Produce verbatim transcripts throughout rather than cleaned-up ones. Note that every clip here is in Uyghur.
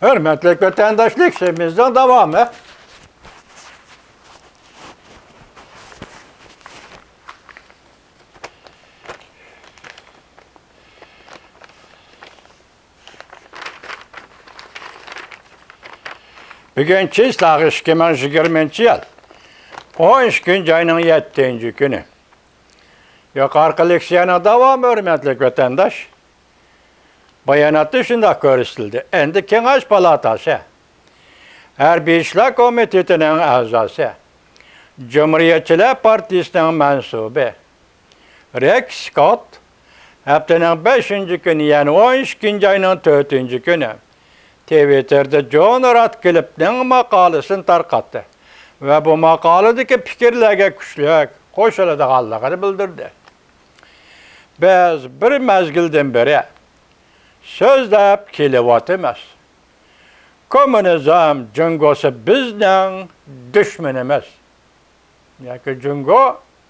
ھۆرمەتلىك ۋەتەنداشلار، ئىشىمىزنىڭ داۋامى. بۈگۈن چىسلاغ ئىككى مىڭ يىگىرمىنچى يىل ئون ئىككىنچى ئاينىڭ يەتتىنچى كۈنى. يۇقىرىقى لېكسىيەنىڭ داۋامى، ھۆرمەتلىك ۋەتەنداش. باياناتتا شۇنداق كۆرسىتىلدى. ئەمدى كېڭەش پالاتاسى ھەربىي ئىشلار كومىتېتىنىڭ ئەزاسى، جۇمھۇرىيەتچىلەر پارتىيىسىنىڭ مەنسۇبى رېك سكوت ھەپتىنىڭ بەشىنچى كۈنى، يەنى ئون ئىككىنچى ئاينىڭ تۆتىنچى كۈنى تىۋىتتېردا جون راتكلىفنىڭ ماقالىسىنى تارقاتتى ۋە بۇ ماقالىدىكى پىكىرلەرگە كۈچلۈك قوشۇلىدىغانلىقىنى بىلدۈردى. بىز بىر مەزگىلدىن بېرى سۆزلەپ كېلىۋاتىمىز. كوممۇنىزم جۇڭگوسى بىزنىڭ دۈشمىنىمىز. ياكى جۇڭگو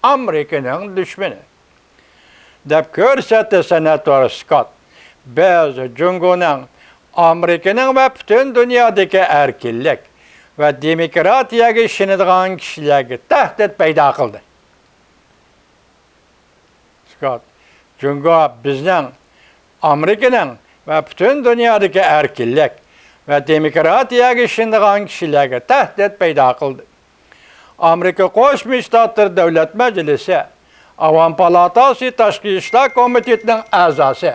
ئامېرىكىنىڭ دۈشمىنى، دەپ كۆرسەتتى سېناتور سكوت. بىز جۇڭگونىڭ ئامېرىكىنىڭ ۋە پۈتۈن دۇنيادىكى ئەركىنلىك ۋە دېموكراتىيەگە ئىشىنىدىغان كىشىلەرگە تەھدىت پەيدا قىلدى. سكوت، جۇڭگو بىزنىڭ، ئامېرىكىنىڭ ۋە پۈتۈن دۇنيادىكى ئەركىنلىك ۋە دېموكراتىيەگە ئىشىنىدىغان كىشىلەرگە تەھدىت پەيدا قىلدى. ئامېرىكا قوشما شتاتلىرى دۆلەت مەجلىسى ئاۋام پالاتاسى تاشقى ئىشلار كومىتېتىنىڭ ئەزاسى،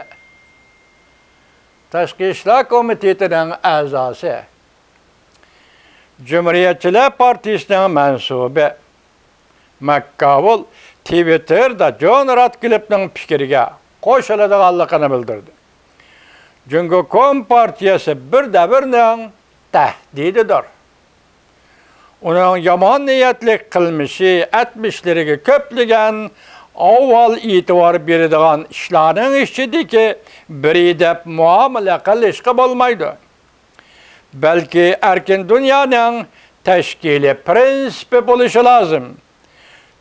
تاشقى ئىشلار كومىتېتىنىڭ ئەزاسى، جۇمھۇرىيەتچىلەر پارتىيىسىنىڭ مەنسۇبى ماككاۋول تىۋىتتېردا جون راتكلىفنىڭ پىكرىگە قوشۇلىدىغانلىقىنى بىلدۈردى. جۇڭگو كومپارتىيەسى بىر دەۋرنىڭ تەھدىتىدۇر. ئۇنىڭ يامان نىيەتلىك قىلمىشى، ئەتمىشلىرىگە كۆپلىگەن ئاۋۋال ئېتىبار بېرىدىغان ئىشلارنىڭ ئىچىدىكى بىرى دەپ مۇئامىلە قىلىشقا بولمايدۇ. بەلكى ئەركىن دۇنيانىڭ تەشكىلىي پىرىنسىپى بولۇشى لازىم.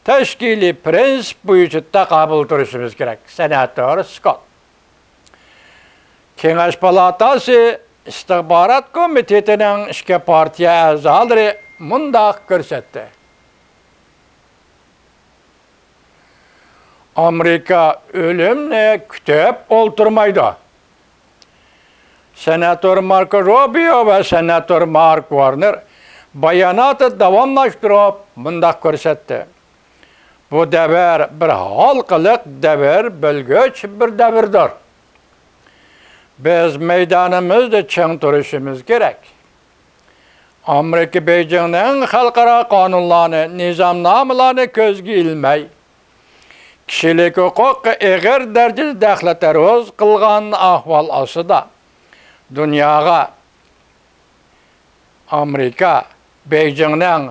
تەشكىلىي پىرىنسىپ بويىچە تاقابىل تۇرۇشىمىز كېرەك، سېناتور سكوت. كېڭەش پالاتاسى ئىستىخبارات كومىتېتىنىڭ ئىككى پارتىيە ئەزالىرى مۇنداق كۆرسەتتى. ئامېرىكا ئۆلۈمنى كۈتۈپ ئولتۇرمايدۇ. سېناتور ماركو روبىيو ۋە سېناتور مارك ۋارنېر باياناتى داۋاملاشتۇرۇپ مۇنداق كۆرسەتتى: بۇ دەۋر بىر ھالقىلىق دەۋر، بۆلگۈچ بىر دەۋردۇر. بىز مەيدانىمىزدا چىڭ تۇرۇشىمىز كېرەك. ئامېرىكا بېيجىڭنىڭ خەلقئارا قانۇنلارنى، نىزامنامىلارنى كۆزگە ئىلماي، كىشىلىك ھوقۇققا ئېغىر دەرىجىدە دەخلى-تەرۇز قىلغان ئەھۋال ئاستىدا، دۇنياغا ئامېرىكا بېيجىڭنىڭ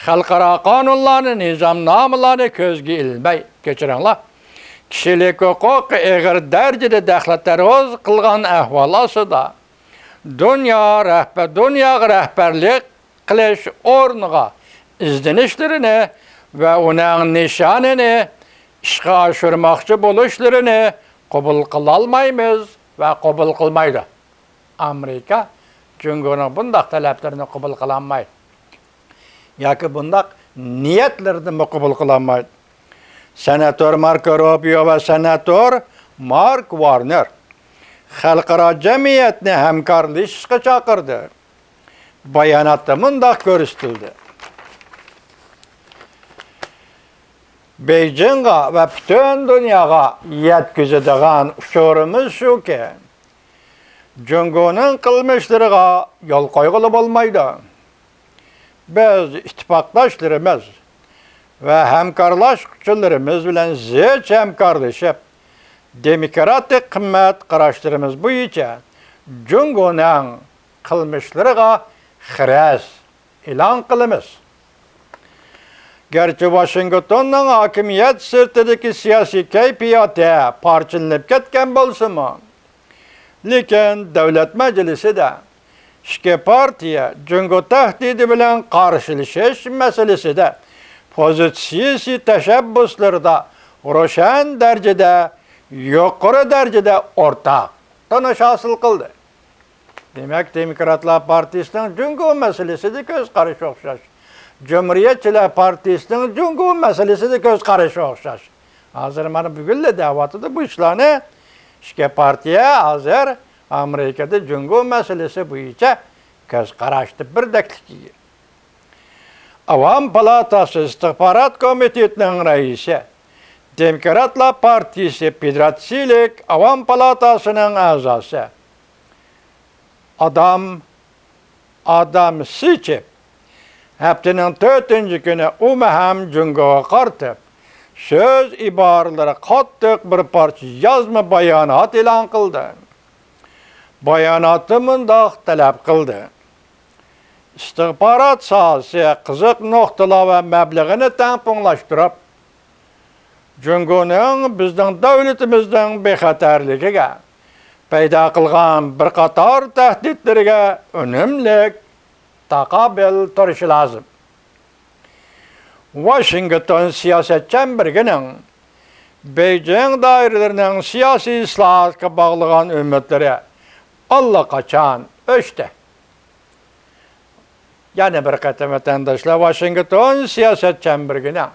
خەلقئارا قانۇنلارنى، نىزامنامىلارنى كۆزگە ئىلماي، كەچۈرۈڭلار، كىشىلىك ھوقۇققا ئېغىر دەرىجىدە دەخلى-تەرۇز قىلغان ئەھۋال ئاستىدا، دۇنيا رەھبەر، دۇنياغا رەھبەرلىك قىلىش ئورنىغا ئىزدىنىشلىرىنى ۋە ئۇنىڭ نىشانىنى ئىشقا ئاشۇرماقچى بولۇشلىرىنى قوبۇل قىلالمايمىز ۋە قوبۇل قىلمايدۇ. ئامېرىكا جۇڭگونىڭ بۇنداق تەلەپلىرىنى قوبۇل قىلالمايدۇ ياكى بۇنداق نىيەتلىرىنىمۇ قوبۇل قىلالمايدۇ. سېناتور ماركو روبىيو ۋە سېناتور مارك ۋارنېر خەلقئارا جەمئىيەتنى ھەمكارلىشىشقا چاقىردى. باياناتتا مۇنداق كۆرسىتىلدى: بېيجىڭغا ۋە پۈتۈن دۇنياغا يەتكۈزىدىغان ئۇچۇرىمىز شۇكى، جۇڭگونىڭ قىلمىشلىرىغا يول قويغىلى بولمايدۇ. بىز ئىتتىپاقداشلىرىمىز ۋە ھەمكارلاشقۇچىلىرىمىز بىلەن زىچ ھەمكارلىشىپ، دېموكراتىك قىممەت قاراشلىرىمىز بويىچە جۇڭگونىڭ قىلمىشلىرىغا خىرەس ئېلان قىلىمىز. گەرچە ۋاشىنگتوننىڭ ھاكىمىيەت سىرتىدىكى سىياسىي كەيپىياتى پارچىلىنىپ كەتكەن بولسىمۇ، لېكىن دۆلەت مەجلىسىدە ئىككى پارتىيە جۇڭگو تەھدىتى بىلەن قارشىلىشىش مەسىلىسىدە پوزىتسىيىسى، تەشەببۇسلىرىدا روشەن دەرىجىدە، يۇقىرى دەرىجىدە ئورتاق تونۇش ھاسىل قىلدى. دېمەك، دېموكراتلار پارتىيىسىنىڭ جۇڭگو مەسىلىسىدە كۆز قارىشى ئوخشاش. جۇمھۇرىيەتچىلەر پارتىيىسىنىڭ جۇڭگو مەسىلىسىدە كۆز قارىشى ئوخشاش. ھازىر مانا بۈگۈنلا دەۋاتىدۇ بۇ ئىشلارنى. ئىككى پارتىيە ھازىر ئامېرىكىدا جۇڭگو مەسىلىسى بويىچە كۆز قاراشتا بىردەكلىككە ئىگە. ئاۋام پالاتاسى ئىستىخبارات كومىتېتىنىڭ رەئىسى، دېموكراتلار پارتىيىسى فېدېراتسىيىلىك ئاۋام پالاتاسىنىڭ ئەزاسى ئادام، ئادام سىچىپ، ھەپتىنىڭ تۆتىنچى كۈنى ئۇمۇ ھەم جۇڭگوغا قارىتىپ، سۆز ئىبارىلىرى قاتتىق بىر پارچە يازما بايانات ئېلان قىلدى. باياناتتا مۇنداق تەلەپ قىلدى: ئىستىخبارات ساھەسى قىزىق نۇقتىلار ۋە مەبلىغىنى تەڭپۇڭلاشتۇرۇپ، جۇڭگونىڭ بىزنىڭ دۆلىتىمىزنىڭ بىخەتەرلىكىگە پەيدا قىلغان بىر قاتار تەھدىتلىرىگە ئۈنۈملۈك تاقابىل تۇرۇشى لازىم. ۋاشىنگتون سىياسەت چەمبىرىكىنىڭ بېيجىڭ دائىرىلىرىنىڭ سىياسىي ئىسلاھاتقا باغلىغان ئۈمىدلىرى ئاللىقاچان ئۆچتى. يەنە بىر قېتىم، ۋەتەنداشلار، ۋاشىنگتون سىياسەت چەمبىرىكىنىڭ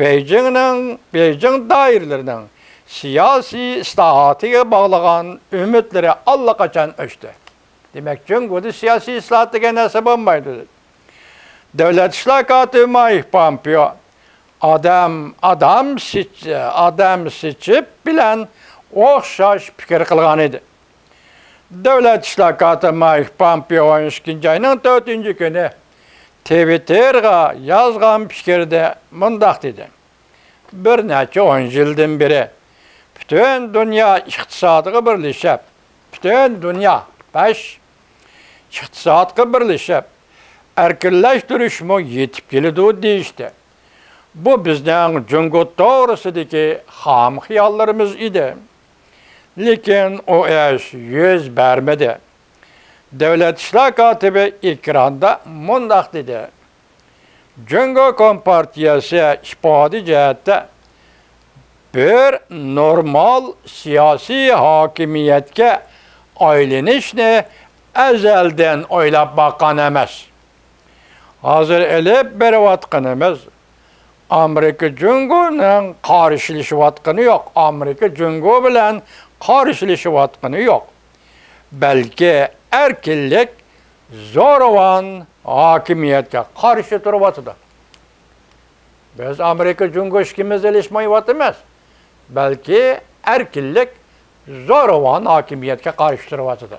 بېيجىڭنىڭ، بېيجىڭ دائىرىلىرىنىڭ سىياسىي ئىسلاھاتىغا باغلىغان ئۈمىدلىرى ئاللىقاچان ئۆچتى. دېمەك، جۇڭگودا سىياسىي ئىسلاھات دېگەن نەرسە بولمايدۇ. دۆلەت ئىشلار كاتىپى مايك پومپېئو ئادام، ئادام سىچ-، ئادام سىچىپ بىلەن ئوخشاش پىكىر قىلغان ئىدى. دۆلەت ئىشلار كاتىپى مايك پومپېئو ئون ئىككىنچى ئاينىڭ تۆتىنچى كۈنى تىۋىتتېرغا يازغان پىكرىدە مۇنداق دېدى: بىر نەچچە ئون يىلدىن بېرى پۈتۈن دۇنيا ئىقتىسادىغا بىرلىشىپ، پۈتۈن دۇنيا، بەش، ئىقتىسادقا بىرلىشىپ، ئەركىنلەشتۈرۈشمۇ يېتىپ كېلىدۇ دېيىشتى. بۇ بىزنىڭ جۇڭگو توغرىسىدىكى خام خىياللىرىمىز ئىدى. لېكىن ئۇ ئىش يۈز بەرمىدى. دۆلەت ئىشلار كاتىپى ئېكراندا مۇنداق دېدى: جۇڭگو كومپارتىيەسى ئىپادە جەھەتتە بىر نورمال سىياسىي ھاكىمىيەتكە ئايلىنىشنى ئەزەلدىن ئويلاپ باققان ئەمەس. ھازىر ئېلىپ بېرىۋاتقىنىمىز ئامېرىكا جۇڭگونىڭ قارشىلىشىۋاتقىنى يوق، ئامېرىكا جۇڭگو بىلەن قارشىلىشىۋاتقىنى يوق، بەلكى ئەركىنلىك، زورىۋان ھاكىمىيەتكە قارشى تۇرۇۋاتىدۇ. بىز ئامېرىكا جۇڭگو ئىككىمىز ئېلىشمايۋاتىمىز، بەلكى ئەركىنلىك، زورىۋان ھاكىمىيەتكە قارشى تۇرۇۋاتىدۇ.